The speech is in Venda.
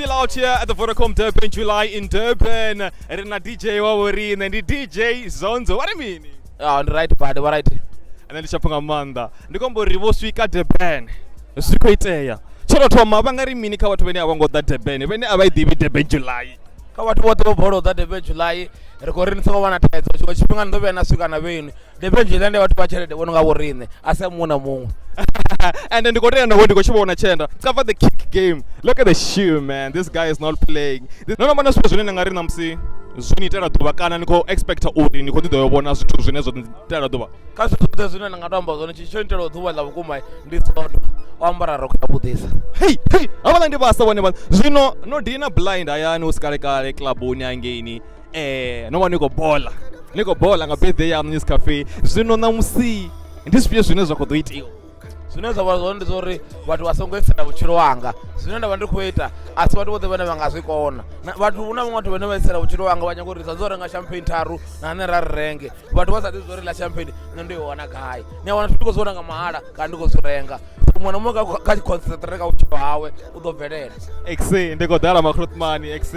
Still out here at the Vodacom Durban July in Durban. Ri na DJ wa vho riṋe ndi DJ Zonzo. Vha ri mini? Ah, ndi right bad, vha right. Nṋe ndi tshapfa nga maanḓa. Ndi khou amba uri vho swika Durban. Zwi khou itea. Tsho tou thoma vha nga ri mini kha vhathu vhane a vho ngo ḓa Durban, vhane a vha i ḓivhi Durban July. Kha vhathu vhoṱhe vho balelwa u ḓa Durban July, ri khou ri ni songo vha na thaidzo. Tshiṅwe tshifhinga ni ḓo vhuya na swika na vheinwi. Durban July ndi ya vhathu vha tshelede vho no nga vho riṋe, a si ya muṅwe na muṅwe. And ndi khou tenda ndi khou tshi vhona tshenda. Cover the kick game. Look at the shoe, man. This guy is not playing. No no vhona zwithu zwine na nga ri ṋamusi zwi ni itela ḓuvha kana ni khou expecta uri ni khou ḓi ḓo vhona zwithu zwine zwa ni itela ḓuvha. Kha zwithu zwoṱhe zwine nda nga to amba zwone, tshithu tsho itelaho ḓuvha ḽa vhukuma ndi Zondo o ambara rokho ya vhuḓisa. Hey, hey, havhaḽa ndi vhasa vhone vhaṋe. Zwino no dina blind hayani hu si kale kale clubuni hangeini. No vha ni khou bola. Ni khou bola nga birthday yaṋu News Cafe. Zwino ṋamusi ndi zwifhio zwine zwa khou ḓo itiwa? Zwine zwa vha zwone ndi zwa uri vhathu vha songo edzisela vhutshilo hanga. Zwine nda vha ndi khou ita a si vhathu vhoṱhe vhane vha nga zwi kona. Vhathu hu na vhaṅwe vhathu vhane vha edzisela vhutshilo hanga vha nyaga uri sa dzo renga champagne tharu na nṋe ra ri renge. Vhathu vha sa ḓivhi zwa uri ḽa champagne nṋe ndo i wana gai. Ni a wana zwithu ndi khou zwi wana nga mahala kana ndi khou zwi renga. Muṅwe na muṅwe kha concentrate kha vhutshilo hawe u ḓo bvelela. Exe, ndi khou ḓala makhuluṱumani exe.